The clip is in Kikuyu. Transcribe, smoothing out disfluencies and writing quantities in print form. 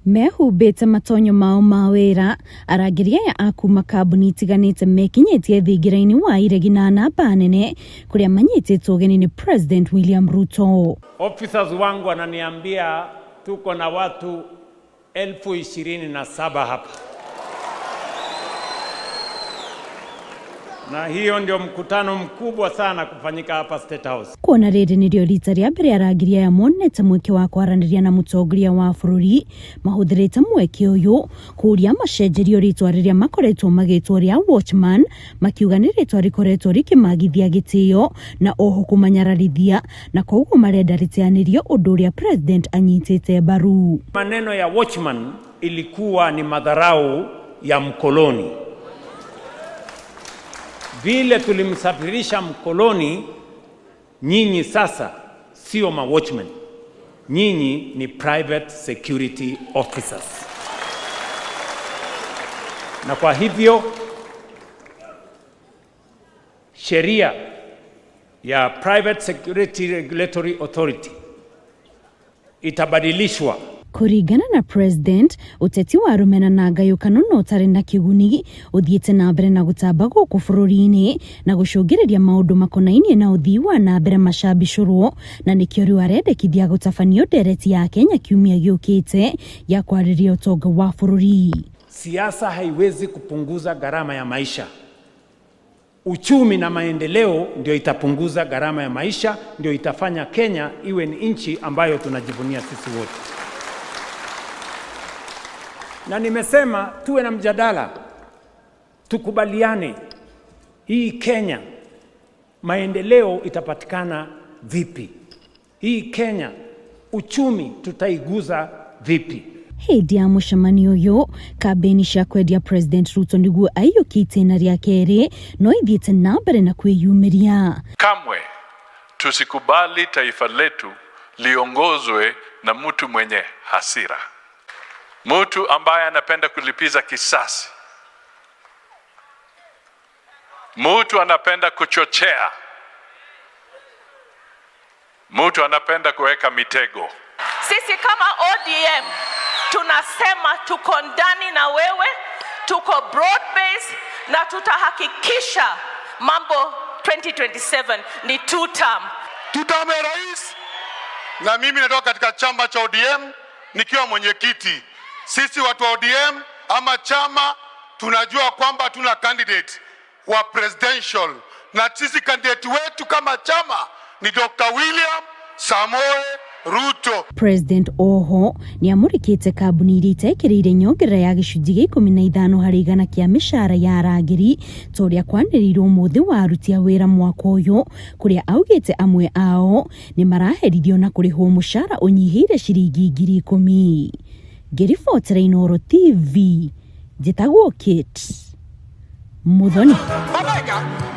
Mehumbĩte matonyo mao ma wĩra, arangĩri aya a kuma kambuni itiganĩte mekinyĩtie thingira-inĩ wa iregi na namba nene kũrĩa manyitĩtwo ũgeni nĩ President William Ruto. Officers wangu wananiambia tuko na watu 27,000 hapa, na hiyo ndio mkutano mkubwa sana kufanyika hapa State House. Kuona rĩrĩ nĩrĩo rita rĩa mbere arangĩri aya monete mweke wa kwaranĩria na mũtongoria wa bũrũri, mahũthĩrĩte mweke ũyũ kũria macenjerio rĩtwa rĩrĩa makoretwo magĩtwo rĩa Watchman, makiuga nĩ rĩtwa rĩkoretwo rĩkĩmagithia gĩtĩo na oho kũmanyararithia, na koguo marenda rĩteanĩrio ũndũ ũrĩa President anyitĩte mbaru. Maneno ya watchman ilikuwa ni madharau ya mkoloni. Vile tulimsafirisha mkoloni, nyinyi sasa sio ma watchmen, nyinyi ni private security officers. Na kwa hivyo sheria ya Private Security Regulatory Authority itabadilishwa. Kũringana na President, ũteti wa rũmena na ngayũkano na ũtarĩ na kĩguni ũthiĩte na mbere na gũtamba gũkũ bũrũri-inĩ na gũcũngĩrĩria maũndũ makonainie na ũthii wa na mbere macambicũrwo, na nĩkĩo rĩu arendekithia gũtabanio ndereti ya Kenya kiumia gĩũkĩte ya kwarĩria ũtonga wa bũrũri. Siasa haiwezi kupunguza gharama ya maisha. Uchumi na maendeleo ndio itapunguza gharama ya maisha, ndio itafanya Kenya iwe ni nchi ambayo tunajivunia sisi wote. Na nimesema tuwe na mjadala, tukubaliane hii Kenya maendeleo itapatikana vipi? Hii Kenya uchumi tutaiguza vipi? Hĩndĩ ya mũcemanio ũyũ, kambĩini cia kwendia President Ruto nĩguo aiyũkie itĩna rĩa kerĩ no ithiĩte na mbere na kwĩyumĩria. Kamwe tusikubali taifa letu liongozwe na mtu mwenye hasira, mtu ambaye anapenda kulipiza kisasi, mtu anapenda kuchochea, mtu anapenda kuweka mitego. Sisi kama ODM tunasema tuko ndani na wewe, tuko broad base na tutahakikisha mambo 2027 ni two term. Two term ya rais, na mimi natoka katika chama cha ODM nikiwa mwenyekiti. Sisi watu wa ODM ama chama tunajua kwamba tuna candidate wa presidential, na sisi candidate wetu kama chama ni Dr. William Samoei Ruto. President oho nĩ amũrĩkĩte kambuni iria itekĩrĩire nyongerera ya gĩcunjĩ gĩa 15% kĩa mĩcara ya arangĩri ta ũrĩa kwanĩrĩirwo ũmũthĩ wa aruti a wĩra mwaka ũyũ, kũrĩa augĩte amwe ao nĩ maraherithio na kũrĩhwo mũcara ũnyihĩire ciringi 10,000. Ngĩribotera Inooro TV, njĩtagwo Kate Muthoni. Baba.